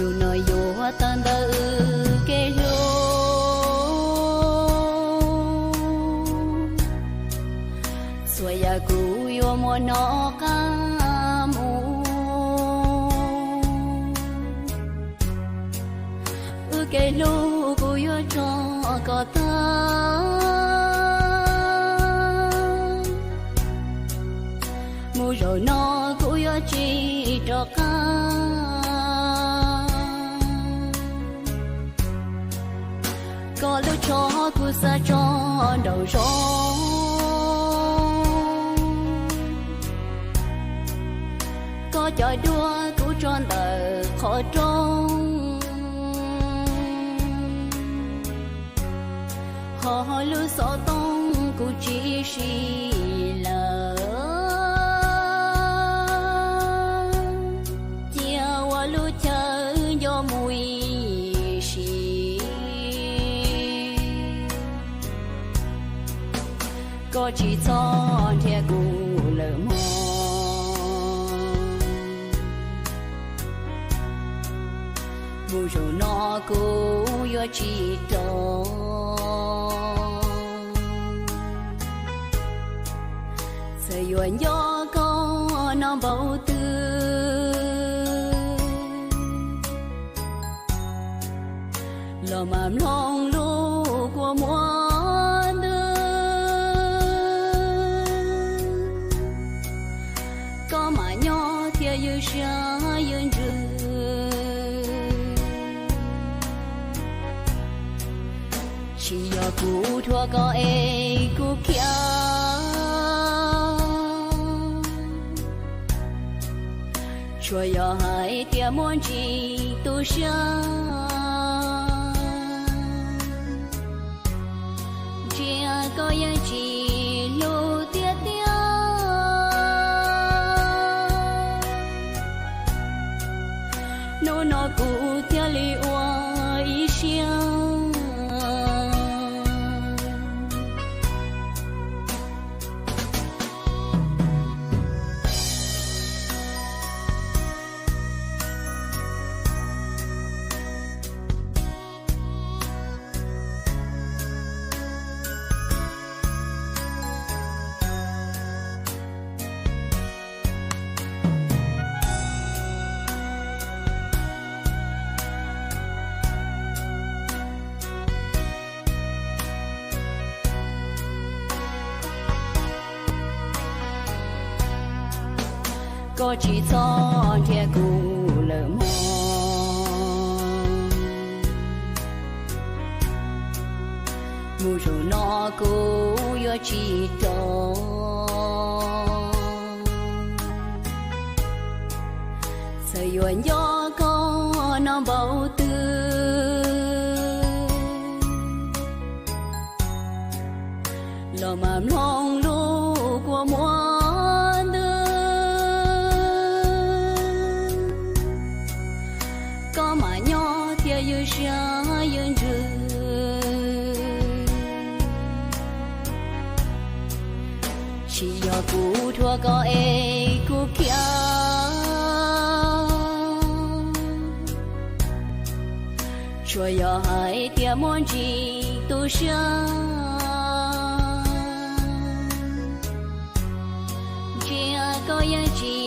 Yus no yuav tawm ntawm wb kev hlub, txhua yam kuv yuav muab nov qab mus. Wb kev hlub kuv yuav tso kom tag, mus zaum no kuv yuav tsis rov qab. Koj lub tsho kuv xa tso nraum zoov, koj cov duab kuv tso ntawm qhov rooj, ho lub xov tooj kuv tsis siv lawm. Cia ua lub chaw nco mus ib sim, koj tsis txhob nrhiav kuv lawm mog. Mus zaum no kuv yuav tsis rov, txawm yuav nco koj no npaum twg los mam mloog lub kua muag ntws. Koj mam nyob thiab ywj siab ywj ntsws, tsis yog kuv thuam koj es kuv khiav, tsuas yog hais tias muaj ntsis tu siab. Ntsia koj yeej tsis hlub tiag tiag, hnub no kuv thiaj li ua ib siab. Koj tsis txhob nrhiav kuv lawm mog. Mus zaum no kuv yuav tsis rov, txawm yuav nco koj no npaum twg los mam mloog lub kua muag ntws. Koj mam nyob thiab ywj siab ywj ntsws, tsis yog kuv thuam koj es kuv khiav, tsuas yog hais tias muaj ntsis tu siab. Ntsia koj yeej tsis